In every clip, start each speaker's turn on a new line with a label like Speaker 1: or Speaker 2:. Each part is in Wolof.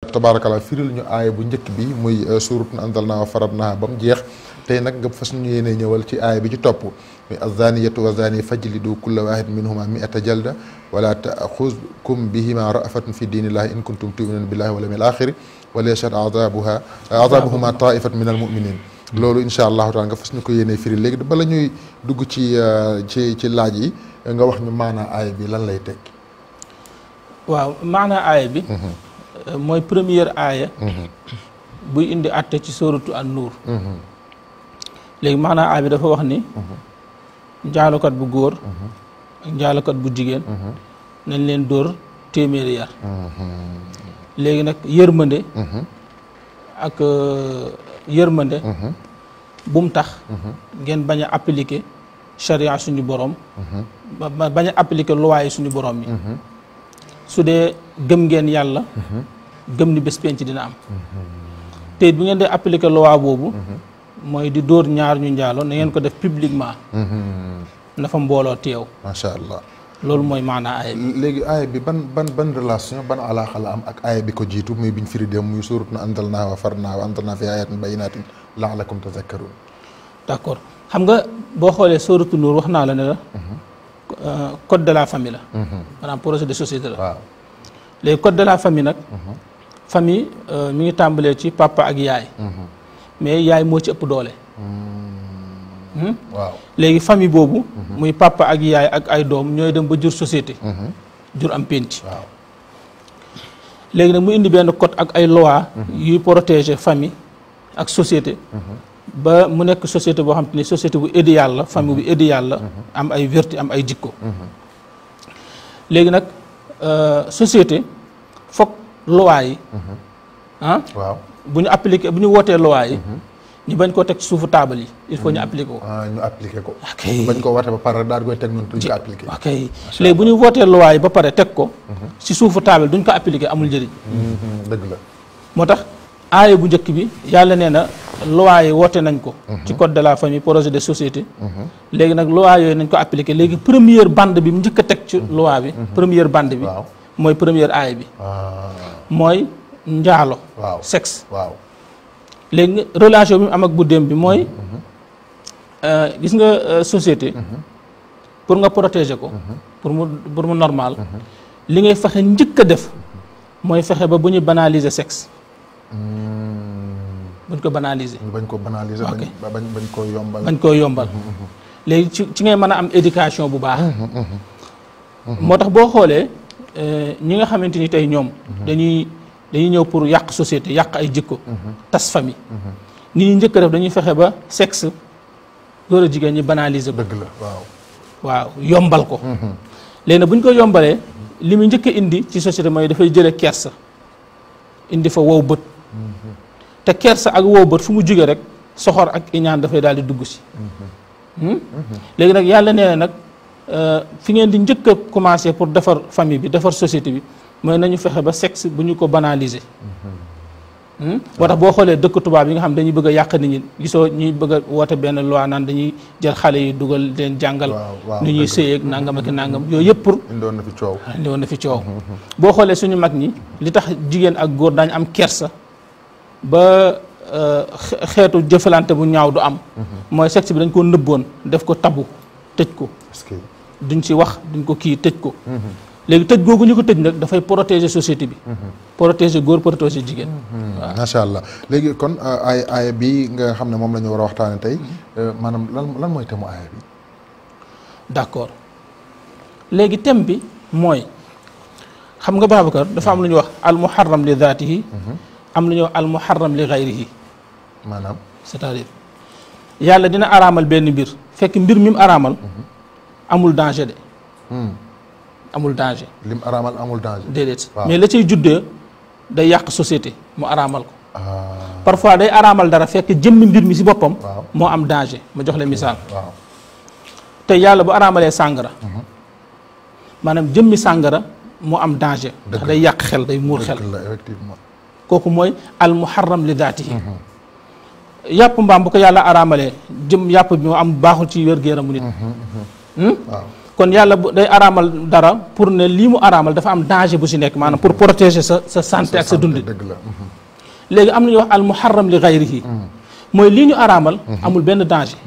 Speaker 1: tabarakallah firil ñu aaya bu njëkk bi muy suuratun anzalnaaha wa faradnaaha ba mu jeex tey nag nga fas ñu yéene ñëwal ci aaya bi ci topp muy azzaaniyatu wa zaani fajlidu kulla waahid minhuma mi'ata jalda wala ta'xuzkum bihima ra'fatun fi diinillahi in kuntum tu'minuuna billahi wal yawmil aaxiri wala yashhad azaabuhuma taa'ifatun minal mu'miniin loolu incha allahu taala nga fas ñu ko yéene firil léegi bala ñuy dugg ci laaj yi nga wax ñu maanaa aaya bi lan lay tekki.
Speaker 2: waaw maanaa aaya bi mooy première aaya buy indi àtte ci sóoratu an-nuur léegi maanaam aaya bi dafa wax ni njaalokat bu góor ak njaalokat bu jigéen nañ leen dóor téeméeri yar léegi nag yërmande ak yërmande bu mu tax ngeen bañ a appliquer charia suñu borom bañ a appliquer loi yi suñu borom yi su dee gëm ngeen yàlla gëm ni bés penc dina am te bu ngeen dee appliquer loi boobu mooy di dóor ñaar ñu njaaloo na ngeen ko def publiquement na fa mbooloo teew
Speaker 1: macha allah
Speaker 2: loolu mooy maanaa aaya bi
Speaker 1: léegi aaya bi ban relation ban alaaqa la am ak aaya bi ko jiitu muy biñ firi dem muy suuratun anzalnaaha wa faradnaaha wa anzalnaa fiihaa aayatin bayyinaatin la'allakum tazakkaruun
Speaker 2: d'accord xam nga boo xoolee suuratu nuur wax naa la ne la code de la famille la maanaam projet de société la
Speaker 1: waaw
Speaker 2: léegi code de la famille nag famille mi ngi tàmbalee ci papa ak yaay mais yaay moo ci ëpp doole
Speaker 1: waaw
Speaker 2: léegi famille boobu muy papa ak yaay ak ay doom ñooy dem ba jur société jur am penc
Speaker 1: waaw
Speaker 2: léegi nag mu indi benn code ak ay loi yuy protéger famille ak société ba mu nekk société boo xam te ni société bu idéal la famille bu idéal la am ay vertu am ay jikko léegi nag société foog loi yi
Speaker 1: waaw
Speaker 2: bu ñu appliqué bu ñu wootee loi yi ñu bañ koo teg ci suufu taabal yi il faut ñu appliqué ko
Speaker 1: ñu appliqué ko
Speaker 2: ok
Speaker 1: bañ ko wootee ba pare daal koy teg noonu duñ ko appliqué
Speaker 2: ok léegi bu ñu wootee loi yi ba pare teg ko ci suufu taabal duñ ko appliqué amul njëriñ
Speaker 1: dëgg la
Speaker 2: moo tax aaya bu njëkk bi yàlla nee na loi yi woote nañ ko ci code de la famille projet de société léegi nag loi yooyu nañ ko appliqué léegi première bande bi mu njëkk a teg ci loi bi première bande bi mooy première aaya bi mooy njaalo
Speaker 1: waaw
Speaker 2: sexe
Speaker 1: waaw
Speaker 2: léegi relation bi mu am ak buddeem bi mooy gis nga société pour nga protéger ko pour mu normal li ngay fexe njëkk a def mooy fexe ba bu ñu banaliser sexe buñ ko banaliser
Speaker 1: bañ ko banaliser bañ koo yombal
Speaker 2: bañ koo yombal léegi ci ngay mën a am éducation bu baax moo tax boo xoolee ñi nga xamante ni tey ñoom dañuy ñëw pour yàq société yàq ay jikko tas famille ni ñuy njëkk a def dañuy fexe ba sexe góor a jigéen ñi banaliser ko
Speaker 1: dëgg la
Speaker 2: waaw yombal ko léegi nag bu ñu ko yombalee li mu njëkk a indi ci société mooy dafay jële kersa indi fa wow bët te kersa ak wow bët fu mu jóge rek soxor ak iñaan dafay daal di dugg si léegi nag yàlla nee na nag fi ngeen di njëkk a commencer pour defar famille bi defar société bi mooy nañu fexe ba sexe bu ñu ko banaliser moo tax boo xoolee dëkk tubaab yi nga xam dañuy bëgg a yàq nit ñi gisoo ñuy bëgg a woote benn loi naan dañuy jël xale yi dugal leen jàngal nu ñuy sëyeeg nangam ak nangam yooyu yëpp pour
Speaker 1: indiwoon na fi coow
Speaker 2: boo xoolee suñu mag ñi li tax jigéen ak góor daañu am kersa ba xeetu jëfalante bu ñaaw du am mooy sexe bi dañ ko nëbboon def ko tabu tëj ko duñ ci wax duñ ko kii tëj ko léegi tëj googu ñu ko tëj nag dafay protéger société bi protéger góor protéger jigéen waaw
Speaker 1: macha allah léegi kon aaya bi nga xam ne moom la ñu war a waxtaane tey maanaam lan mooy thème aaya bi
Speaker 2: d'accord léegi thème bi mooy xam nga Babacar dafa am lu ñuy wax al muharram li zaatihi am lu ñuy wax al muharram li gayrihi
Speaker 1: maanaam
Speaker 2: c'est-à-dire yàlla dina araamal benn mbir fekk mbir mi mu araamal amul danger de amul danger
Speaker 1: lim araamal amul danger
Speaker 2: déedéet mais la cay juddee day yàq société mu araamal ko parfois day araamal dara fekk jëmmi mbir mi si boppam moo am danger ma jox la misaal te yàlla bu araamalee sàngara maanaam jëmmi sàngara moo am danger ndax day yàq xel day muur xel kooku mooy al muharram li daatihi yàpp mbaam bu ko yàlla araamalee jëm yàpp bi moo am baaxul ci wér-gu-yaramu nit kon yàlla day araamal dara pour ne lii mu araamal dafa am danger bu si nekk maanaam pour protéger sa santé ak sa dundin.
Speaker 1: dëgg la.
Speaker 2: léegi am na ñuy wax al muharram li ghayrihi mooy lii ñu araamal amul benn danger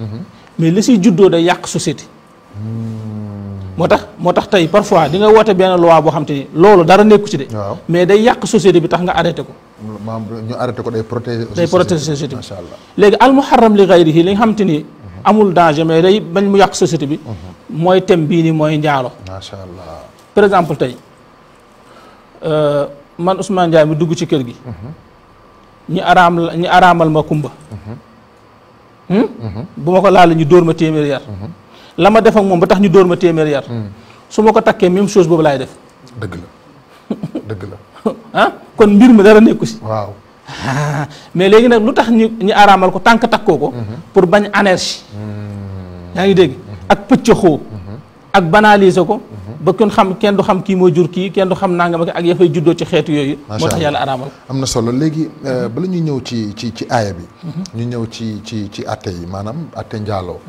Speaker 2: mais li siy juddoo day yàq société. moo tax tey parfois di nga woote benn loi boo xam te ni loolu dara nekku ci de. mais day yàq société bi tax nga arrêté ko.
Speaker 1: maanaam ñu arrêté ko day protéger.
Speaker 2: day protéger société bi
Speaker 1: macha allah.
Speaker 2: léegi al muharram li ghayrihi li nga xam te ni amul danger mais day bañ mu yàq société bi. mooy thème bii nii mooy njaalo.
Speaker 1: macha allah.
Speaker 2: par exemple tey man Ousmane Ndiaye mi dugg ci kër gi. ñi araamal ma kumba. bu ma ko laal ñu dóor ma téeméer yar. la ma def ak moom ba tax ñu dóor ma téeméer yar. su ma ko takkee même chose boobu laay def.
Speaker 1: dëgg la dëgg la.
Speaker 2: ah kon mbir mi dara nekku si.
Speaker 1: waaw.
Speaker 2: mais léegi nag lu tax ñu araamal ko tànk takkoo ko. pour bañ anarchie. yaa ngi dégg ak pëccëxoo. ak banaliser ko. ba kenn du xam kii moo jur kii kenn du xam nangam ak ya fay juddoo ci xeetu yooyu. moo tax yàlla araamal.
Speaker 1: am na solo léegi bala ñuy ñëw ci aaya bi. ñu ñëw ci atte yi maanaam atte njaaloo.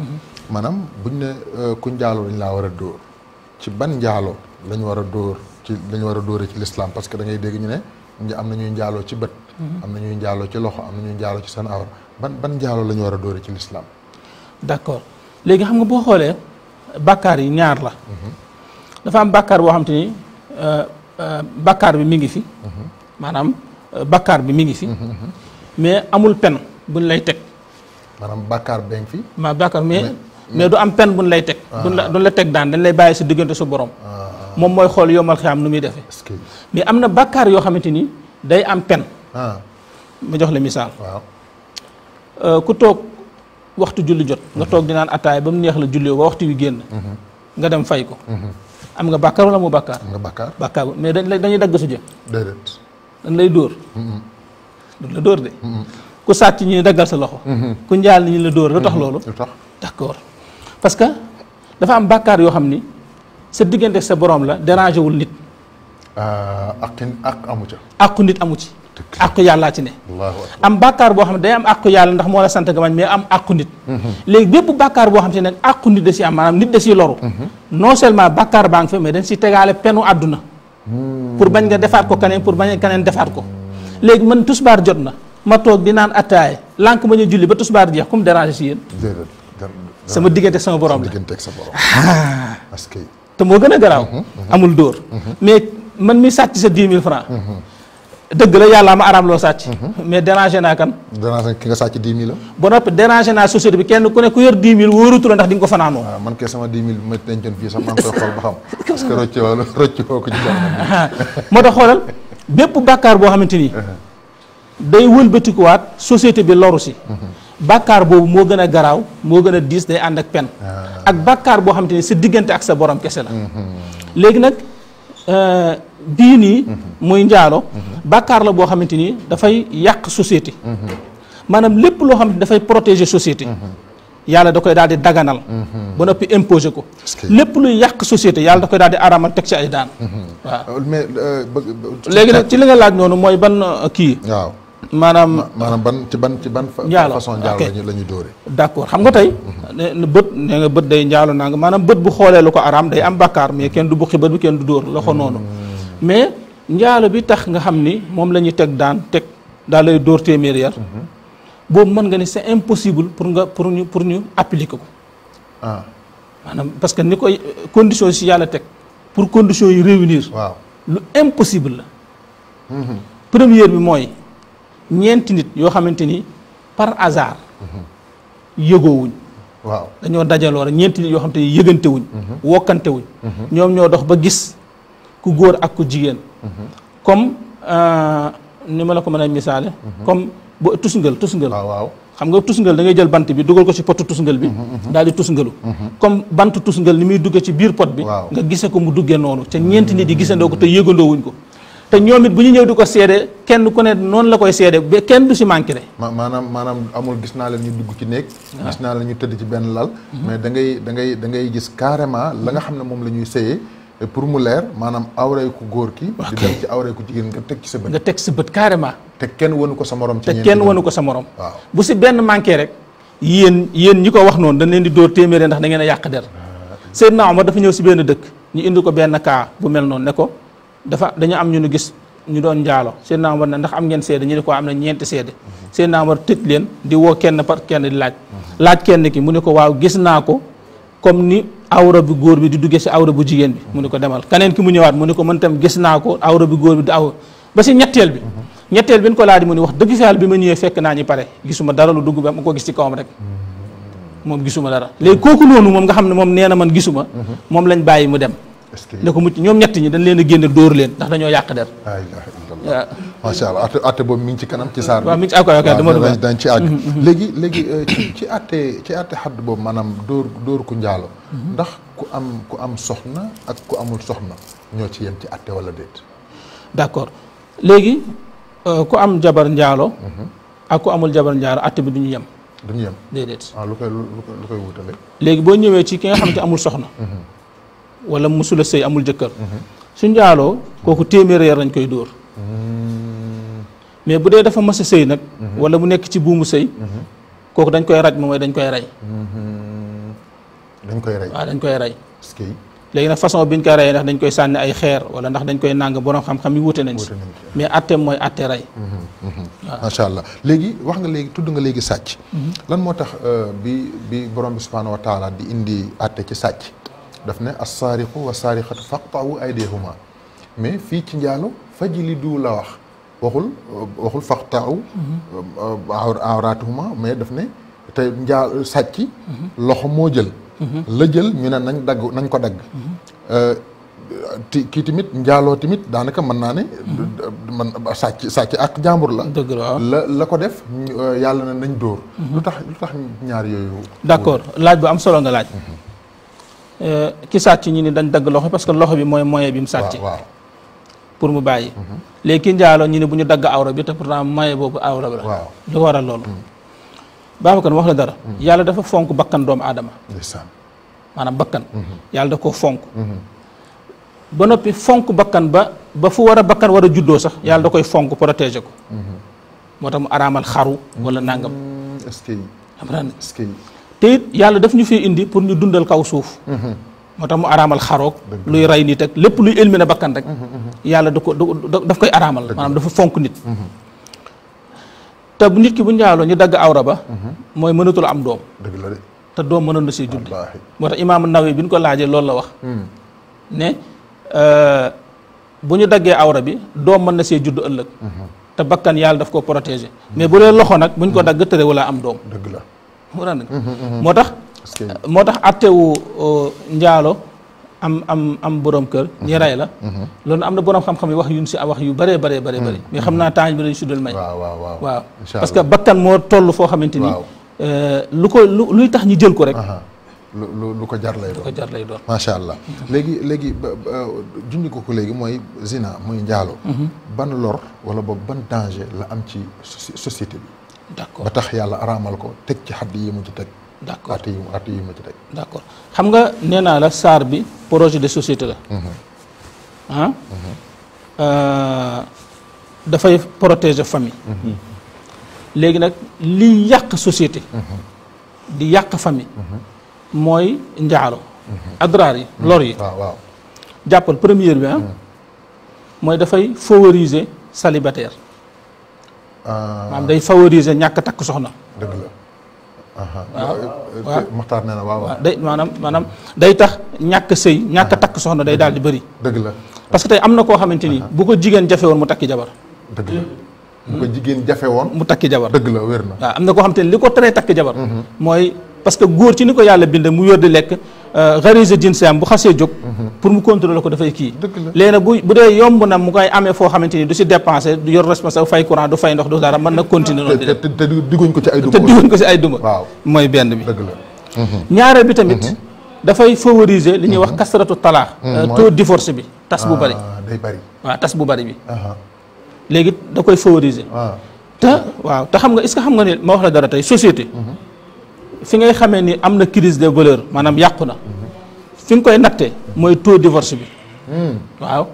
Speaker 1: maanaam buñ ne ku njaaloo dañ laa war a dóor ci ban njaaloo lañu war a dóor lañu war a dóore ci l'islam parce que da ngay dégg ñu ne am na ñuy njaaloo ci bët. am na ñuy njaaloo ci loxo am na ñuy njaaloo ci seen awra ban njaaloo la ñu war a dóore ci l'islam.
Speaker 2: d'accord léegi xam nga boo xoolee bàkkaar yi ñaar la. dafa am bàkkaar boo xam te ni bàkkaar bi mi ngi fi. maanaam bàkkaar bi mi ngi fi. mais amul pen buñ lay teg.
Speaker 1: maanaam bàkkaar beñ fi.
Speaker 2: bàkkaar mais du am pen buñ lay teg. duñ la teg daan dañ lay bàyyi sa diggante sa borom. moom mooy xool yomal xiyaam nu muy defee. mais am na bàkkaar yoo xamante ni day am pen. ma jox la misaal. waaw ku toog waxtu julli jot. nga toog di naan ataay ba mu neex la julli ba waxtu wi génn. nga dem fay ko. am nga bàkkaar wala moo bàkkaar.
Speaker 1: am nga bàkkaar
Speaker 2: bàkkaar mais dañuy dagg su jë.
Speaker 1: déedéet.
Speaker 2: dañ lay dóor. duñ la dóor de. ku sàcc ñi daggal sa loxo. ku njaal ni ñu la dóor lu tax loolu.
Speaker 1: lu tax
Speaker 2: d'accord parce que dafa am bàkkaar yoo xam ni sa diggante sa borom la dérangé wul nit.
Speaker 1: ak amu ca.
Speaker 2: àqu nit amu ci. àqu yàllaa ci ne. am bàkkaar boo xam ne day am àqu yàlla ndax moo la sant nga bañ mais am àqu nit. léegi bépp bàkkaar boo xam te ne nag àqu nit da si am maanaam nit da si loru. non seulement bàkkaar baa ngi fa mais dañ si tegaale penu àdduna. pour bañ nga defaat ko keneen pour bañ keneen defaat ko. léegi man tusbaar jot na ma toog di naan attaay lànk ma ñu julli ba tusbaar jeex comme déranger si yéen. sama diggante sama borom la.
Speaker 1: sa borom. parce que.
Speaker 2: te moo gën a garaaw. amul dóor. mais man mi sàcc sa 10 000 francs. dëgg la yàlla ma araam loo sàcc. mais déranger naa kan.
Speaker 1: déranger ki nga sàcc 10 000 la.
Speaker 2: ba noppi déranger naa société bi kenn ku ne ku yor 10 000 wóorutu la ndax di nga ko fanaanoo.
Speaker 1: waaw man kay sama 10 000 ma dencoon fii sax maa ngi koy xool ba xam. parce que rocc ko ci
Speaker 2: moo tax xoolal bépp bàkkaar boo xamante ni. day wëlbatikuwaat société bi loru si. bàkkaar boobu moo gën a garaaw moo gën a diis day ànd ak pen. ak bàkkaar boo xamante ni sa diggante ak sa borom kese la. léegi nag bii nii. muy njaalo. bàkkaar la boo xamante ni dafay yàq société. maanaam lépp loo xamante ni dafay protéger société. yàlla da koy daal di daganal. ba noppi imposer ko. lépp luy yàq société yàlla da koy daal di aramal teg ci ay daan. waaw
Speaker 1: mais
Speaker 2: léegi nag ci li nga laaj noonu mooy ban kii.
Speaker 1: waaw.
Speaker 2: maanaam
Speaker 1: ci ban façon njaalo la ñuy dóore.
Speaker 2: d'accord xam nga tey bët nee nga bët day njaalo naa nga maanaam bët bu xoolee lu ko araam day am bàkkaar mais kenn du buqi bët bi kenn du dóor loxo noonu mais njaalo bi tax nga xam ni moom la ñuy teg daan teg daal lay dóor téeméer yar boobu mën nga ni c'est impossible pour ñu appliquer ko maanaam parce que ni koy conditions yi si yàlla teg pour conditions yi réunir
Speaker 1: waaw
Speaker 2: lu impossible la première bi mooy ñeenti nit yoo xamante ni par hasard yëgoowuñ
Speaker 1: waaw
Speaker 2: dañoo dajaloo rek ñeenti nit yoo xamante ni yëgante wuñ wokkante wuñ ñoom ñoo dox ba gis ku góor ak ku jigéen comme ni ma la ko mën a misaale comme bu tusngal
Speaker 1: waaw
Speaker 2: xam nga tusngal da ngay jël bant bi dugal ko ci potu tusngal bi daal di tusngalu comme bantu tusngal ni muy duggee ci biir pot bi nga gise ko mu duggee noonu te ñeenti nit yi gisandoo ko te yëgandoo wuñ ko te ñoom it bu ñu ñëw di ko seede kenn ku ne noonu la koy seede ba kenn du si manqué de.
Speaker 1: maanaam amul gis naa leen ñu dugg ci néeg. gis naa leen ñu tëdd ci benn lal. mais da ngay gis carrément la nga xam ne moom la ñuy sëyee pour mu leer maanaam awray ku góor ki. di dem ci awray ku jigéen nga teg ci sa bët.
Speaker 2: nga teg sa bët carrément.
Speaker 1: te kenn wanu ko sa morom. ci
Speaker 2: te kenn wanu ko sa morom.
Speaker 1: waaw
Speaker 2: bu si benn manqué rek yéen ñi ko wax noonu dañ leen di dóor téeméer ndax da ngeen a yàq der. Seydina Omar dafa ñëw si benn dëkk ñu indi ko benn kaa bu mel noonu ne ko dañu am ñu nu gis ñu doon njaalo Seydina Omar ne ndax am ngeen seede ñu ne ko am na ñeenti seede Seydina Omar tëj leen di woo kenn par kenn di laaj kenn ki mu ne ko waaw gis naa ko comme ni awra bi góor bi di duggee si awra bu jigéen bi mu ne ko demal keneen ki mu ñëwaat mu ne ko man tam gis naa ko awra bi góor bi di aw ba si ñetteel bi ñu ko laaj mu ne wax dëgg fi yàlla bi ma ñëwee fekk naa ñu pare gisuma dara lu dugg ba ma ko gis ci kawam rek moom gisuma dara léegi kooku noonu moom nga xam ne moom nee na man gisuma moom lañ bàyyi mu dem ne ko mucc ñoom ñett ñi dañ leen a génne dóor leen ndax dañoo yàq der
Speaker 1: la ilaha illallah macha allah atte boobu mi ngi ci kanam ci saar bi
Speaker 2: waaw mi ngi ci dama
Speaker 1: dañ ci àgg léegi ci atte xadd boobu maanaam dóor ku njaalo ndax ku am soxna ak ku amul soxna ñoo ci yem ci atte wala déet
Speaker 2: d'accord léegi ku am jabar njaalo ak ku amul jabar njaalo atte bi duñu yem déedéet
Speaker 1: lu koy wutale
Speaker 2: léegi boo ñëwee ci ki nga xamante amul soxna wala musula sëy amul jëkkër su njaaloo kooku téeméeri yar lañ koy dóor mais bu dee dafa mas a sëy nag wala mu nekk ci buumu sëy kooku dañ koy raj mooy dañ koy rey waaw dañ koy rey léegi nag façon bi ñu koy rey ndax dañ koy sànni ay xeer wala ndax dañ koy nàng borom xam-xam yi wute nañ si mais atte mooy atte rey
Speaker 1: waaw macha allah léegi wax nga léegi tudd nga léegi sàcc lan moo tax bi borom bi subhanahu wa taala di indi atte ci sàcc daf ne as-saariqu wa saariqatu faqta'u aydihuma mais fii ci njaalo fajlidu la waxul faqta'u awratuhuma mais daf ne te sàcc loxo moo jël la jël ñu ne nañ ko dagg kii tamit njaaloo tamit daanaka mën naa ne man sàcc ak jàmbur la
Speaker 2: dëgg
Speaker 1: la ko def yàlla na nañ dóor lu tax ñaar yooyu
Speaker 2: d'accord laaj bu am solo nga laaj ki sàcc ñi ni dañ dagg loxo parce que loxo bi mooy moyen bi mu sàcc pour mu bàyyi léegi ki njaaloo ñu ne bu ñu dagg awra bi te pourtant moyen boobu awra bi la lu waral loolu Babacar wax la dara yàlla dafa fonk bakkan doomu aadama maanaam bakkan yàlla daf ko fonk ba noppi fonk bakkan ba fu war a bakkan war a juddoo sax yàlla da koy fonk protéger ko moo tax mu araamal xaru wala nangam est-ce que te it yàlla daf ñu fi indi pour ñu dundal kaw suuf moo tax mu araamal xaroog luy rey nit ak lépp luy éliminer bakkan rek yàlla daf koy araamal maanaam dafa fonk nit te nit ki bu njaaloo ñu dagg awra ba mooy mënatul am doom
Speaker 1: dëgg la de
Speaker 2: te doom mënoon na see judd moo tax imaam Nawawi bi ñu ko laajee loolu la wax ne bu ñu daggee awra bi doom mën na see judd ëllëg te bakkan yàlla daf ko protéger mais bu dee loxo nag bu ñu ko dagg tëre wala am doom
Speaker 1: dëgg la
Speaker 2: moo tax attewu njaalo am borom kër ñi rey la loolu am na borom xam-xam yi wax yuñ si wax yu bëree bëri mais xam naa temps bi dañ si dul may waaw parce que bakkan moo toll foo xamante ni luy tax ñu jël ko rek
Speaker 1: lu ko jar lay doon macha allah léegi junj ko léegi mooy zina muy njaalo ban lor wala boog ban danger la am ci société bi
Speaker 2: d'accord
Speaker 1: ba tax yàlla araamal ko teg ci xadd yi mu ci teg
Speaker 2: d'accord
Speaker 1: at yi mu ci teg
Speaker 2: d'accord xam nga nee naa la saar bi projet de société la dafay protéger famille léegi nag liy yàq société di yàq famille mooy njaalo adraar yi lor yi
Speaker 1: waaw
Speaker 2: jàppal première bi mooy dafay favoriser célibataire maanaam day favoriser ñàkk takk soxna
Speaker 1: dëgg la
Speaker 2: waaw
Speaker 1: Maxtaar nee na waaw
Speaker 2: day maanaam day tax ñàkk sëy ñàkk takk soxna day daal di bëri
Speaker 1: dëgg la
Speaker 2: parce que tey am na koo xamante ni bu ko jigéen jafe woon mu takki jabar
Speaker 1: dëgg la bu ko jigéen jafe woon
Speaker 2: mu takki jabar
Speaker 1: dëgg la wér na
Speaker 2: waaw am na koo xamante ni li ko teree takk jabar mooy parce que góor ci ni ko yàlla binde mu yor di lekk gariser jinsiam bu xasee jóg pour mu contrôler ko dafay kii léegi nag bu dee yomb na mu koy amee foo xamante ni du si dépenser du yor responsable fay courant du fay ndox du dara mën na continuer noonu di def
Speaker 1: te digguñ ko ci ay duma
Speaker 2: te digguñ ko si ay duma
Speaker 1: waaw
Speaker 2: mooy benn bi
Speaker 1: dëgg la
Speaker 2: ñaareel bi tamit dafay favoriser li ñuy wax kasratu talaax taux divorce bi tas bu bari
Speaker 1: day bari
Speaker 2: waaw tas bu bari bi léegi da koy favoriser te xam nga est-ce que xam nga ne ma wax la dara tey société fi ngay xamee ni am na crise de valeur maanaam yàqu na fi nga koy natte mooy taux divorce bi waaw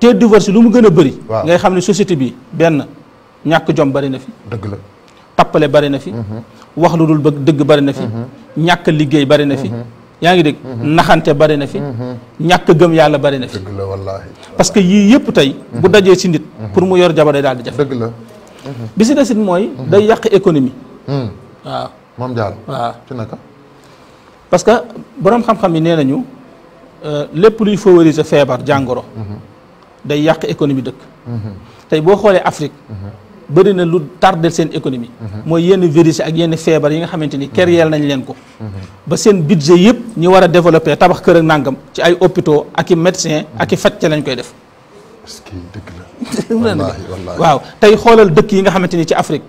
Speaker 2: taux divorce lu mu gën a bëri ngay xam ne société bi benn ñàkk jom bari na fi
Speaker 1: dëgg la
Speaker 2: tappale bari na fi wax lu dul bëgg dëgg bari na fi ñàkk liggéey bari na fi yaa ngi dégg naxante bari na fi ñàkk gëm yàlla bari na fi
Speaker 1: dëgg la wallaahi
Speaker 2: parce que yii yëpp tey bu dajee ci nit pour mu yor jabar day daal di jafe
Speaker 1: dëgg la
Speaker 2: bi si desit mooy day yàq économie waaw
Speaker 1: moom jaal
Speaker 2: waaw
Speaker 1: ci naka
Speaker 2: parce que boroom xam-xam yi nee nañu lépp luy favoriser feebar jàngoro day yàq économie dëkk tey boo xoolee Afrique bëri na lu tardel seen économie mooy yenn virus ak yenn feebar yi nga xamante ni kéryeel nañ leen ko ba seen budget yëpp ñi war a développer tabax kër ak nàngam ci ay hôpitaux ak i médecins ak i faj lañ koy def
Speaker 1: est-ce que dëgg la wallaahi wallaahi
Speaker 2: waaw tey xoolal dëkk yi nga xamante ni ci Afrique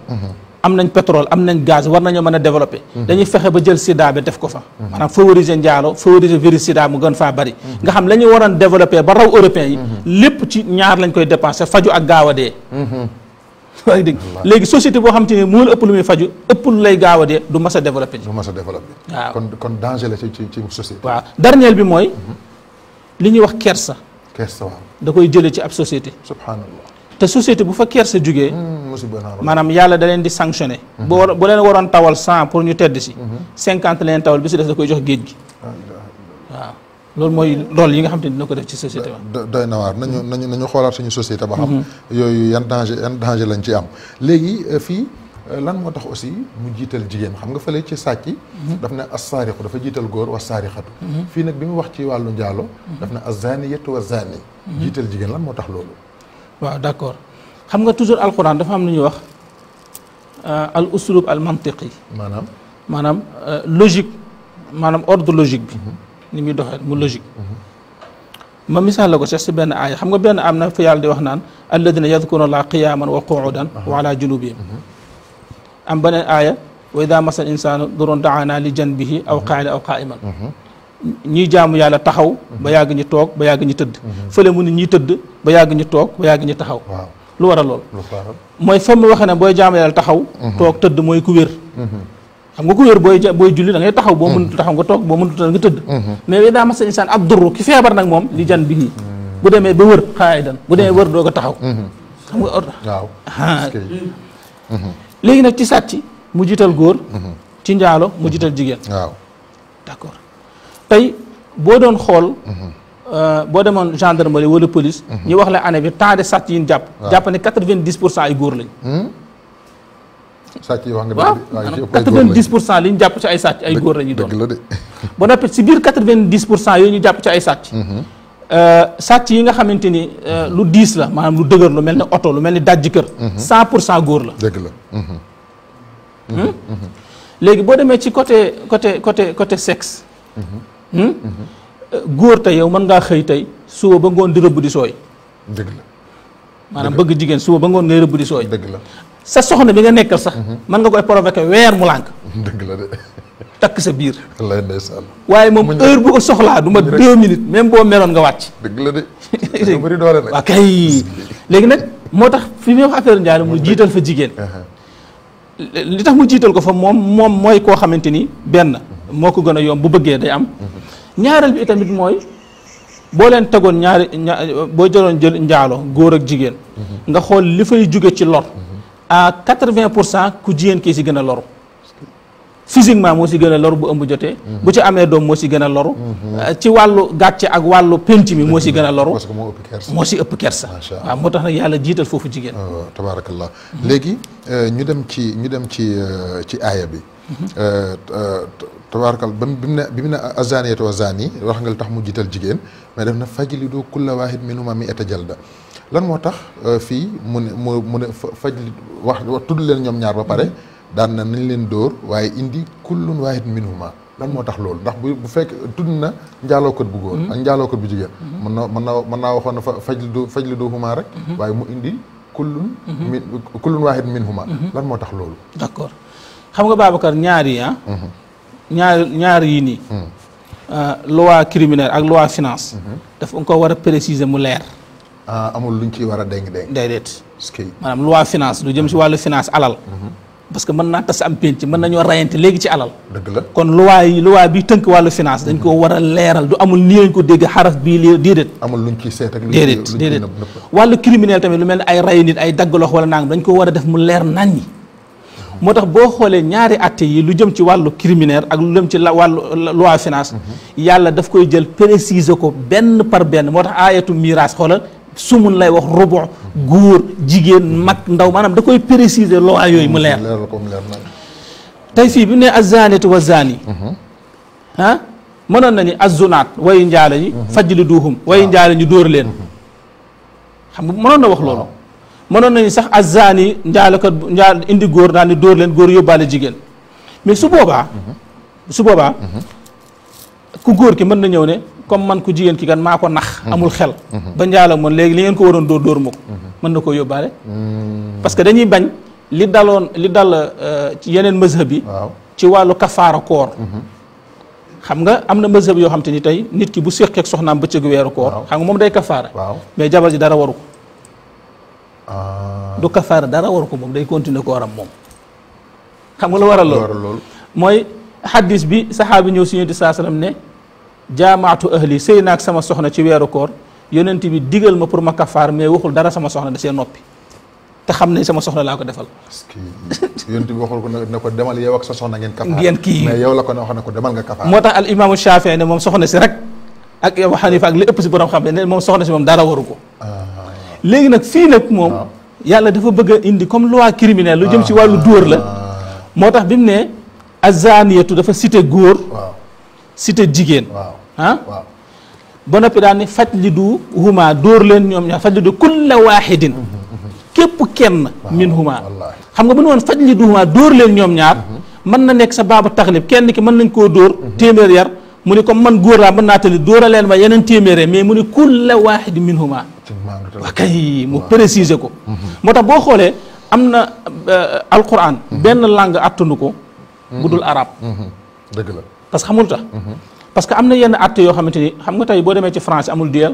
Speaker 2: am nañ pétrole am nañ gaz war nañoo mën a développer dañuy fexe ba jël sida bi def ko fa maanaam favoriser njaalo favoriser virus sida mu gën faa bari nga xam la ñu waroon développer ba raw européens yi lépp ci ñaar lañ koy dépenser faju ak gaaw a dee waaye dégg léegi société boo xam te ne moo la ëpp lu muy faju ëpp lu lay gaaw a dee du mas a développé ji
Speaker 1: du mas a développé
Speaker 2: waaw
Speaker 1: kon danger la ci société
Speaker 2: waaw dernier bi mooy li ñuy wax kersa
Speaker 1: kersa waaw
Speaker 2: da koy jëlee ci ab société
Speaker 1: subhanallah
Speaker 2: te société bu fa kersa jugee
Speaker 1: musiba naa
Speaker 2: maanaam yàlla da leen di sanctionné bu leen waroon tawal 100 pour ñu tedd si 50 leen tawal bi si des da koy jox géej gi waaw loolu mooy rôle yi nga xam te ne dina ko def ci société ba
Speaker 1: doy na waar nañu xoolaat suñu société ba xam yooyu yan danger lañ ci am léegi fii lan moo tax aussi mu jiital jigéen xam nga fële ci sàcc daf ne as-saariqu dafa jiital góor wa saarixatu fii nag bi mu wax ci wàllu njaalo daf ne az-zaaniyatu wa zaani jiital jigéen lan moo tax loolu
Speaker 2: waaw d'accord xam nga toujours alquran dafa am lu ñuy wax al uslub al mantiqi maanaam logique maanaam ordre logique bi ni muy doxee mu logique ma misaal la ko sax si benn aaya xam nga benn am na fa yàlla di wax naan alladina yadkuruna allaha qiyaman wa qu'udan wa ala junubihim am beneen aaya wa ida masal insanu durun daana li janbihi aw qaa'ida aw qaa'iman ñii jaamu yàlla taxaw ba yàgg ñi toog ba yàgg ñi tëdd fële mu ne ñii tëdd ba yàgg ñi toog ba yàgg ñi taxaw lu war a lool mooy fa mu waxee ne booy jaamu yàlla taxaw toog tëdd mooy ku wér xam nga ku wér booy julli da ngay taxaw boo mënut taxaw nga toog boo mënut nga tëdd mais wi daa masa insaan ab durru ki feebar nag moom li jan bi bu demee ba wër xaayidan bu demee wër doo ko taxaw xam nga
Speaker 1: waaw
Speaker 2: léegi nag ci sàcc mu jiital góor ci njaalo mu jiital jigéen
Speaker 1: waaw
Speaker 2: d'accord tey boo doon xool boo demoon gendarmerie wala police ñu wax la année bi temps de sàcc yi ñu jàpp ne 90% ay góor lañ
Speaker 1: sàcc yi wax nga
Speaker 2: waaw 90% li ñu jàpp ci ay sàcc ay góor la ñuy doon ba noppi si biir 90% yooyu ñu jàpp ci ay sàcc sàcc yi nga xamante ni lu diis la maanaam lu dëgër lu mel ni oto lu mel ni dajji kër 100% góor la
Speaker 1: dëgg la
Speaker 2: léegi boo demee ci côté sexe góor tey yow mën ngaa xëy tey suba ba ngoon di rëbb di sooy
Speaker 1: dëgg la
Speaker 2: maanaam bëgg jigéen suba ba ngoon ngay rëbb di sooy
Speaker 1: dëgg la
Speaker 2: sa soxna bi nga nekkal sax mën nga koy provoquer weer mu lànk
Speaker 1: dëgg la de
Speaker 2: takk sa biir
Speaker 1: wallaay ndeysaan
Speaker 2: waaye moom heure bu ko soxlaa du ma 2 minutes même boo meroon nga wàcc
Speaker 1: dëgg la de nga bëri doole nag
Speaker 2: waaw kay léegi nag moo tax fi mu wax affaire njaalo mu jiital fa jigéen li tax mu jiital ko fa moom mooy koo xamante ni benn moo ko gën a yomb bu bëggee day am ñaareel bi itamit mooy boo leen tegoon boo jël njaalo góor ak jigéen nga xool li fay jóge ci lor à 80% ku jigéen kii si gën a loru physiquement moo si gën a loru bu ëmb jotee bu ci amee doom moo si gën a loru ci wàllu gàcce ak wàllu penc mi moo si gën a loru
Speaker 1: parce que
Speaker 2: moo si ëpp kersa waaw moo tax nag yàlla jiital foofu jigéen
Speaker 1: tabaarakallah léegi ñu dem ci aaya bi tabaarakal bi mu ne azaniyatu wa zani wax nga li tax mu jiital jigéen mais def na fajlidu kulla waahid minhuma mi'ata jalda lan moo tax fii mu ne fajli wax tudd leen ñoom ñaar ba pare daan na nañ leen dóor waaye indi kullun waahid minhuma lan moo tax loolu ndax bu fekk tudd na njaalookat bu góor ak njaalookat bu jigéen mën naa waxoon na fajliduhuma rek waaye mu indi kullun waahid minhuma lan moo tax loolu
Speaker 2: d'accord xam nga Babacar ñaar yi ñaar yi nii loi criminelle ak loi finance dafa nga ko war a préciser mu leer
Speaker 1: amul luñ ciy war a déng
Speaker 2: déedéet maanaam loi finance lu jëm si wàllu finance alal parce que mën naa tas am penc mën nañoo rayante léegi ci alal
Speaker 1: dëgg la
Speaker 2: kon loi bi tënk wàllu finance dañ ko war a leeral du amul nii lañ ko dégg xaraf bii lii déedéet
Speaker 1: amul luñ ciy seet ak
Speaker 2: déedéet wàllu criminel tamit lu mel ne ay ray nit ay dagg lox wala nangam dañ ko war a def mu leer naññi moo tax boo xoolee ñaari atte yi lu jëm ci wàllu criminaire ak lu jëm ci wàllu loi finance yàlla daf koy jël préciser ko benn par benn moo tax aayatu miraas xoolal sumun lay wax rubu góor jigéen mag ndaw maanaam da koy préciser loi yooyu mu leer tey fii bi mu ne azzaaniyatu wa zaani mënoon nañu azzunaat wayu njaale ñi fajliduuhum wayu njaale ñu dóor leen xam nga mënoon na wax loolu mënoon nañu sax azzaani njaalekat njaal indi góor daal ni dóor leen góor yóbbaale jigéen mais su boobaa ku góor ki mën na ñëw ne comme man ku jigéen ki kan maa ko nax amul xel ba njaalo moon léegi li ngeen ko waroon dóor ma ko mën na koo yóbbaale parce que dañuy bañ li dal ci yeneen mazhab yi ci wàllu kafaara koor xam nga am na mazhab yoo xam te ni tey nit ki bu séqee ak soxnaam bëccëgu weeru koor xam nga moom day kafaara mais jabar ji dara waru ko du kafaara dara waru ko moom day continuer kooram moom xam nga lu waral loolu mooy xaddis bi saxaabi ñëw si yonent saa sallam ne jaamaatu ahli sëy naag sama soxna ci weeru koor yonent bi digal ma pour ma kafaar mais waxul dara sama soxna da see noppi te xam ne sama soxna laa ko defal. parce que
Speaker 1: yonent bi waxul ko ne ko demal yow ak sa soxna ngeen kafaar
Speaker 2: ngeen kii
Speaker 1: mais yow la ko ne wax ne ko demal nga kafaar.
Speaker 2: moo tax al imaamu Shaafi'i ne moom soxna si rek ak Abu Hanifa ak li ëpp si borom xam ne moom soxna si moom dara waru ko. léegi nag fii nag moom yàlla dafa bëgg a indi comme loi criminelle lu jëm ci wàllu dóor la moo tax bi mu ne azaniyatu dafa cité góor cité jigéen ba noppi daal ni fajlidu huma dóor leen ñoom ñaar fajlidu kulla waahidin képp kenn min huma xam nga bu ñu woon fajlidu huma dóor leen ñoom ñaar mën na nekk sa baabu taxlib kenn ki mën nañ koo dóor téeméer yar mu ni comme man góor laa mën naa tali dóoraleen ma yeneen téeméere mais mu ni kulla waahidin min huma waa kay mu préciser ko moo tax boo xoolee am na alquran benn langue attanu ko bu dul arab
Speaker 1: dëgg la
Speaker 2: parce que xamul tax parce que am na yenn atte yoo xamante ni xam nga tey boo demee ci français amul duel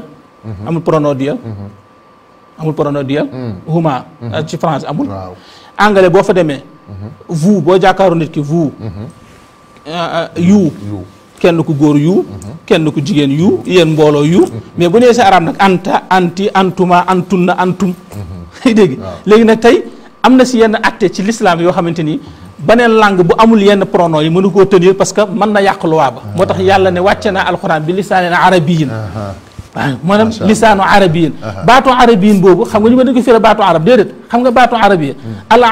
Speaker 2: amul pronom duel amul pronom duel huma ci français amul anglais boo fa demee vous boo jàkkaaru nit ki vous you kenn ku góor yu kenn ku jigéen yu yéen mbooloo yu mais bu nee si arab nag anta anti antuma antunna antum dégg léegi nag tey am na si yenn atte ci l'islam yoo xamante ni beneen langue bu amul yenn pronom yi mënu koo tenir parce que mën na yàq luwaa ba moo tax yàlla ne wàcce naa alxuraan bi lisaanin arabiyin waaw maanaam lisaanu arabiyin baatu arabiyin boobu xam nga ñu ma dëgg firi baatu arab déedéet xam nga baatu arabiyin al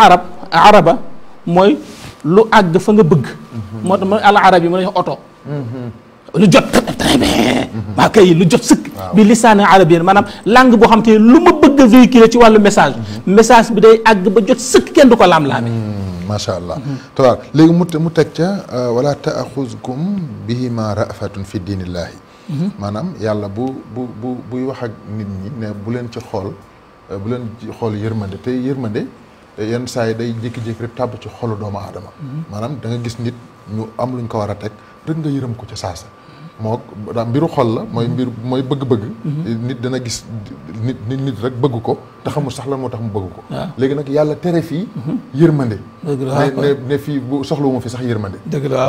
Speaker 2: araba mooy lu àgg fa nga bëgg moo tax al arab yi mën na oto lu jot très bien waa kay lu jot sëkk bi lisaani arabiyin maanaam langue boo xam te lu ma bëgg a véhiculer ci wàllu message bi day àgg ba jot sëkk kenn du ko laam-laame
Speaker 1: macha allah tabaar léegi mu teg ca wala taaxuzkum bihima rafatun fi diinillaahi maanaam yàlla buy wax ak nit ñi ne bu leen ci xool yërmande te yërmande yenn saa yi day jékki-jékki rek tàbb ci xolu doomu aadama maanaam da nga gis nit ñu am luñ ko war a teg rek nga yërëm ko ca saasa moo daa mbiru xol la mooy bëgg-bëgg nit dana gis nit rek bëgg ko te xamul sax lan moo tax mu bëgg ko léegi nag yàlla tere fii yërmande ne fii bu soxlawuma fi sax yërmande
Speaker 2: dëgg la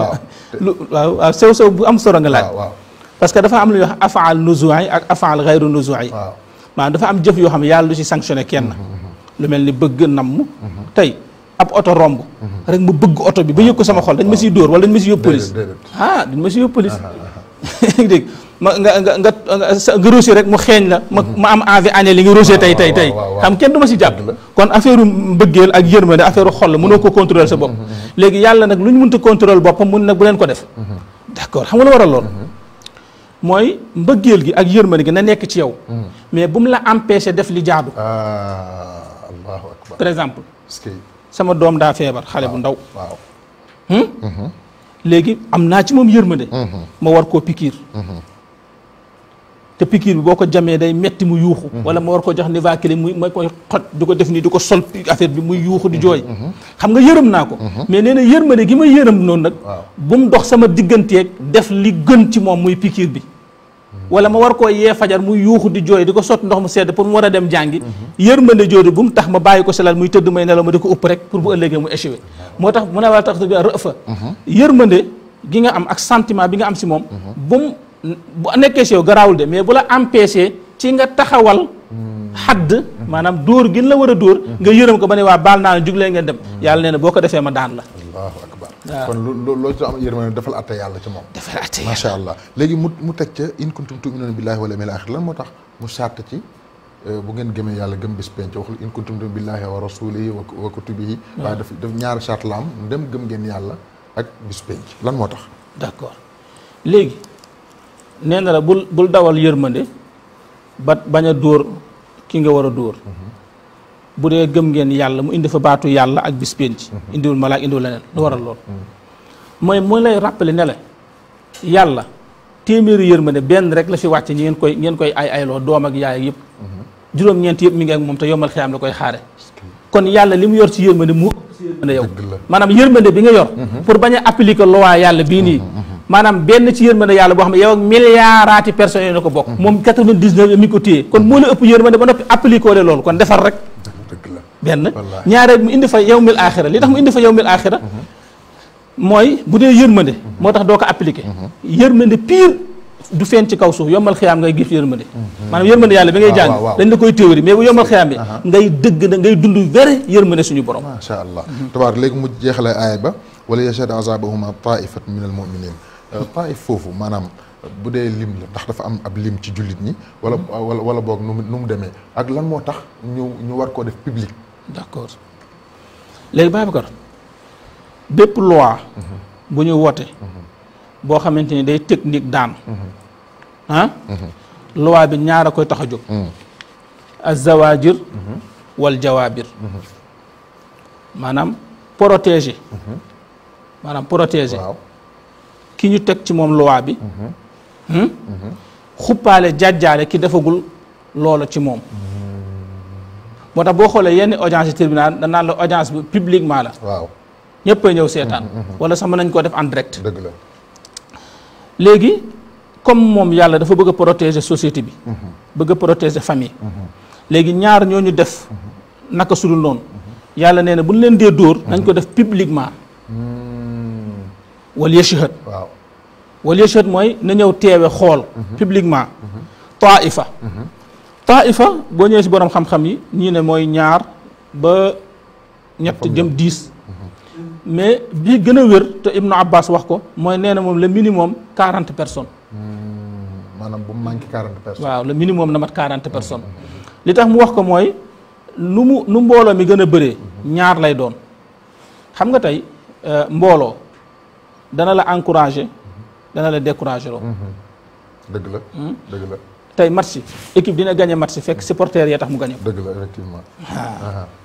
Speaker 2: waaw sew bu am solo nga laaj waaw parce que dafa am lu ñuy wax afaal nuzu'i ak afaal ghayru nuzu'i maanaam dafa am jëf yoo xam ne yàlla du ci sanctionné kenn lu mel ni bëgg namm tey ab oto romb rek mu bëgg oto bi ba yëg ko sama xol dañ ma siy dóor wala dañ ma siy yóbbu police dañ ma siy yóbbu police dégg nga rosé rek mu xeeñ la ma am envie añee li nga rosé tey xam kenn du ma si jàpp kon affaire mbëggeel ak yërmande affaire xol la mënoo ko contrôler sa bopp léegi yàlla nag lu ñu mënta contrôler boppam mun nag bu leen ko def d'accord xam nga lu waral lool mooy mbëggeel gi ak yërmande gi na nekk ci yow mais bu mu la empêcher def li jaadu
Speaker 1: allahu akbar
Speaker 2: par exemple sama doom daa feebar xale bu ndaw léegi am naa ci moom yërmande ma war koo pikiir te pikiir bi boo ko jamee day metti mu yuuxu wala ma war ko jox Nivaquine ma koy xoj di ko def nii di ko sol affaire bi muy yuuxu di jooy xam nga yërëm naa ko mais nee na yërmande gi ma yërëm noonu nag bu mu dox sama digganteeg def li gën ci moom muy pikiir bi wala ma war koo yee fajar muy yuuxu di jooy di ko sotti ndox mu sedd pour mu war a dem jàngi yërmande jooju bu mu tax ma bàyyi ko selal muy tëdd may nelaw ma di ko upp rek pour bu ëllëgee mu échoué moo tax mu ne wala tax rëfa yërmande gi nga am ak sentiment bi nga am si moom bu nekkee si yow garaawul de mais bu la empêché ci nga taxawal xadd maanaam dóor gi la war a dóor nga yërëm ko ba ne waa baal naa la jug leen ngeen dem yàlla nee na boo ko defee ma daan la
Speaker 1: allahu akbar
Speaker 2: waaw
Speaker 1: kon loolu ci am yërmande defal atte yàlla ci moom
Speaker 2: defal atte yàlla
Speaker 1: macha allah léegi mu teg ca in kuntum tu'minuna billahi wal yawmil akhir lan moo tax mu sàrt ci bu ngeen gëmee yàlla gëm bis penc waxul in kuntum tu'minuna billahi wa rasulihi wa kutubihi waaye daf ñaari sàrt la am dem gëm ngeen yàlla ak bis penc lan moo tax
Speaker 2: d'accord léegi nee na la bul dawal yërmande ba bañ a dóor ki nga war a dóor bu dee gëm ngeen yàlla mu indi fa baatu yàlla ak bis penc indiwul malaak indiwul leneen lu waral lool mooy lay rappeler ne la yàlla téeméeri yërmande benn rek la fi wàcce ngeen koy ayloo doom ak yaay ak yëpp juróom-ñeent yëpp mi ngi ak moom te yombal xiyaam la koy xaare kon yàlla li mu yor ci yërmande mu ëpp ci yërmande yow maanaam yërmande bi nga yor pour bañ a appliquer loi yàlla bii nii maanaam benn ci yërmande yàlla boo xam ne yow ak milliards personnes yi na ko bokk moom 99 mi ngi ko téye kon moo la ëpp yërmande ba noppi appliquer le loolu kon defar rek benn ñaareel mu indi fa yawmil aaxira li tax mu indi fa yawmil aaxira mooy bu dee yërmande moo tax doo ko appliquer yërmande pire du feeñ ci kaw suuf yombal xiyaam ngay gis yërmande maanaam yërmande yàlla bi ngay jàng dañ la koy théorie mais bu yombal xiyaam bi ngay dëgg na ngay dund vrai yërmande suñu borom
Speaker 1: macha allah tabaar léegi mu jeexale aaya ba wala yashhad azabahuma taifatun min al muminin taif foofu maanaam bu dee lim la ndax dafa am ab lim ci jullit ñi wala boog nu mu demee ak lan moo tax ñu war koo def public
Speaker 2: d'accord léegi Babacar bépp loi bu ñu woote boo xamante ni day technique daan loi bi ñaar a koy tax a jóg az-zawajir wal jawabir maanaam protéger ki ñu teg ci moom loi bi xuppaale jàjjaale ki defagul loola ci moom moo tax boo xoolee yenn audience tribunal danaan la audience bi publiquement la
Speaker 1: waaw
Speaker 2: ñëpp a ñëw seetaan wala sax mën nañ koo def en direct
Speaker 1: dëgg la
Speaker 2: léegi comme moom yàlla dafa bëgg a protéger société bi bëgg a protéger famille léegi ñaar ñooñu def naka sudul noonu yàlla nee na bu ñu leen dee dóor nañ ko def publiquement wal yashhad
Speaker 1: waaw
Speaker 2: wal yashhad mooy na ñëw teewe xool publiquement taifa boo ñëwee si borom xam-xam yi ñii ne mooy ñaar ba ñett jëm 10 mais bi gën a wér te Ibnu Abbas wax ko mooy nee na moom le minimum 40 personnes
Speaker 1: maanaam bu mu manqué 40 personnes
Speaker 2: waaw le minimum na mat 40 personnes li tax mu wax ko mooy nu mbooloo mi gën a bëree ñaar lay doon xam nga tey mbooloo dana la encourager dana la décourager loo
Speaker 1: dëgg la
Speaker 2: tey match équipe dina gagné match fekk supporters yi tax mu gagné ko
Speaker 1: dëgg la effectivement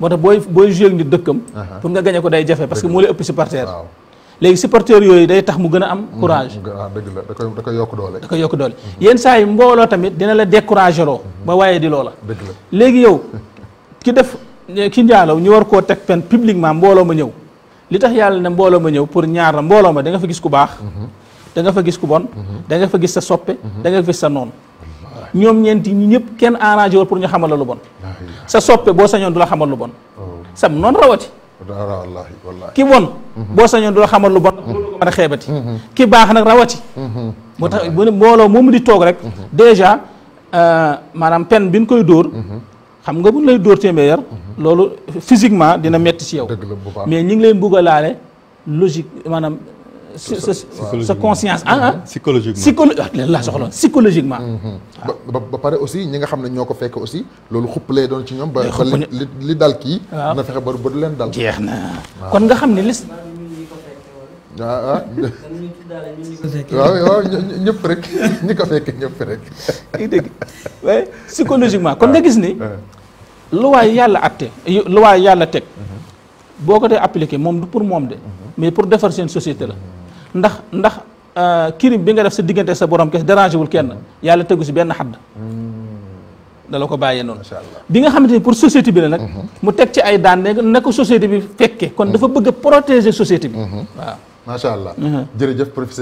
Speaker 2: moo tax booy joué ak nit dëkkam pour nga gagné ko day jafe parce que moo lay ëpp supporter léegi supporters yooyu day tax mu gën a am courage
Speaker 1: dëgg la da koy yokk doole
Speaker 2: da koy yokk doole yenn saa yi mbooloo tamit dina la décourager loo ba waaye di loola
Speaker 1: dëgg la
Speaker 2: léegi yow ki njaalaw ñu war koo teg pen publiquement mbooloo ma ñëw li tax yàlla ne mbooloo ma ñëw pour ñaar la mbooloo ma da nga fa gis ku baax da nga fa gis ku bon da nga fa gis sa soppe da nga fa gis sa noonu ñoom ñeenti ñi ñëpp kenn arrangé wul pour ñu xamal la lu bon sa soppe boo sañoon du la xamal lu bon sam noonu rawati
Speaker 1: wallaahi
Speaker 2: ki bon boo sañoon du la xamal lu bon loolu ko mën a xeebati ki baax nag rawati moo tax bu ne mbooloo moomu di toog rek déjà maanaam pen bi ñu koy dóor xam nga bu ñu lay dóor téeméer yar loolu physiquement dina metti ci yow mais ñi ngi leen bugg a laale logique maanaam sa conscience psychologiquement
Speaker 1: ba pare aussi ñi nga xam ne ñoo ko fekk aussi loolu xupp lay doon ci ñoom ba li dal kii dina fexe ba du leen dal
Speaker 2: jeex na kon nga xam ne lis
Speaker 1: waaw ñëpp rek ñi ko fekk ñëpp rek
Speaker 2: dégg waaye psychologiquement kon nga gis ni luwaay yàlla atte luwaay yàlla teg boo ko dee appliqué moom du pour moom de mais pour defar seen société la ndax crime bi nga def sa diggante sa borom kes dérangé wul kenn yàlla tegu si benn xadd dala ko bàyyee noonu bi nga xamante ni pour société bi la nag mu teg ci ay daan ne ko société bi fekke kon dafa bëgg a protéger société bi waaw
Speaker 1: macha allah jërëjëf professeur